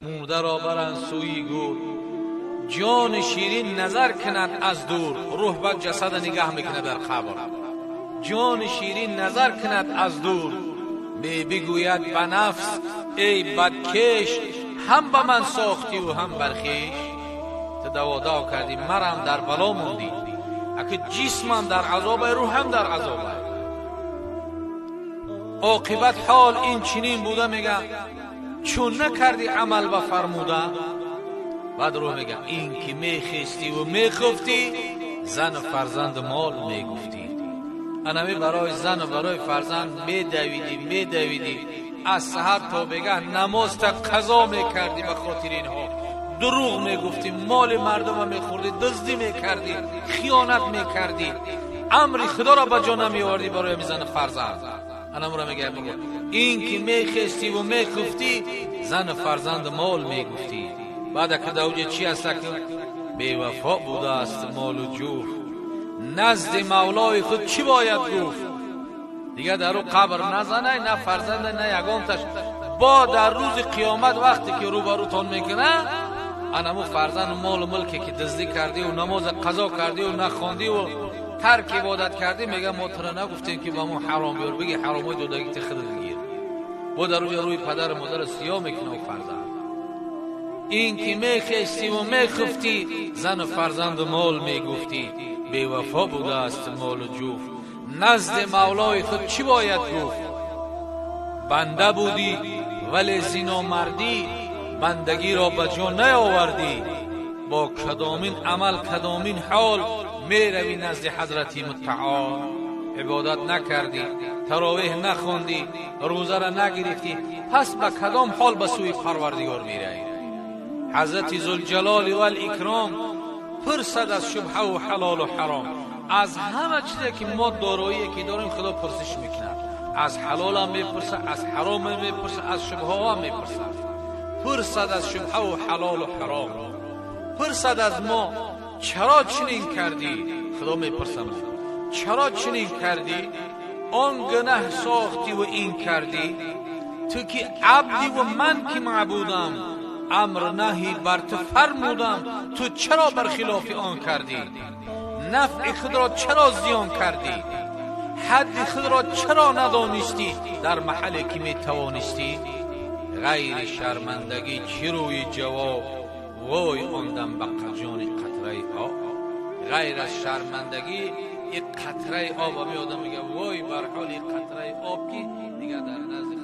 Мурда ро баранд сӯи гӯр, ҷони ширин назар кунад аз дур. Рӯҳ баъд ҷасада нигаҳ мекунад дар қабр. Ҷони ширин назар кунад аз дур, мебигӯяд ба нафс: эй бадкеш, ҳам ба ман сохтиву ҳам бар хеш. Ту даво кардӣ, марам дар бало мондӣ. Аки ҷисмам дар азобай, рӯҳам дар азобай. Оқибат ҳол ин чунин буда, мега, чун накардӣ амал ба фармуда. Баъд рӯҳ мега: ин ки мехестиву мехуфтӣ, зану фарзанду мол мегуфтӣ. Анами барои зану барои фарзанд медавидӣ, медавидӣ, аз саҳар то бегаҳ намозта қазо мекардӣ. Ба хотири инҳо дурӯғ мегуфтӣ, моли мардума мехӯрдӣ, дуздӣ мекардӣ, хиёнат мекардӣ, амри худоро ба ҷо намеовардӣ барои зану фарзанд. Анамура мега, ин ки мехестиву мехуфтӣ, зану фарзанду мол мегуфтӣ. Баъд ака давҷа чи аст? Ака бевафо будааст молу ҷуфт, назди мавлои худ чӣ бояд гуфт? Дигар дар ӯ қабр назанай, на фарзанда, на ягонташ. Бо дар рӯзи қиёмат вақте ки рӯбарӯтон мекунад, анаму фарзанду молу мулке ки дуздӣ кардиву намоза қазо кардиву нахондиву тарк ибодат кардӣ, мега: мо тура нагуфтем, ки ба мо ҳаром биёр, биги ҳаромҳои додагӣ ти худат гир. Бо дар рӯҷа рӯи падару модарро сиёҳ мекунад фарзанд. Ин ки мехестиву мехуфтӣ, зану фарзанду мол мегуфтӣ, бевафо будааст молу ҷуфт, назди мавлои худ чӣ бояд гуфт? Банда будӣ, вале зиномардӣ, бандагиро ба ҷо наёвардӣ. Бо кадомин амал, кадомин ҳол меравӣ назди ҳазрати мутаол? Ибодат накардӣ, таровеҳ нахондӣ, рӯзаро нагирифтӣ, пас ба кадом ҳол ба сӯи Парвардигор меравӣ? Ҳазрати Зулҷалоли валикром пурсад аз шубҳаву ҳалолу ҳаром, аз ҳама чизе ки мо дороие ки дорем, Худо пурсиш мекунад. Аз ҳалолам мепурсад, аз ҳаромам мепурсад, аз шубҳаҳоам мепурсад. Пурсад аз шубҳаву ҳалолу ҳаром, пурсад аз мо: чаро чунин кардӣ? Худо мепурсад: чаро чунин кардӣ, он гунаҳ сохтиву ин кардӣ? Ту ки абдиву ман ки маъбудам, амр наҳӣ бар ту фармудам, ту чаро бар хилофи он кардӣ? Нафъи худро чаро зиён кардӣ? Ҳадди худро чаро надонистӣ дар маҳалле ки метавонистӣ? Ғайри шармандагӣ чӣ рӯи ҷавоб? Вой он дам ба ҷони қатраи об. Ғайр аз шармандагӣ ин қатраи об, ами одам мега: вой бар ҳоли қатраи об, ки дигар дар назди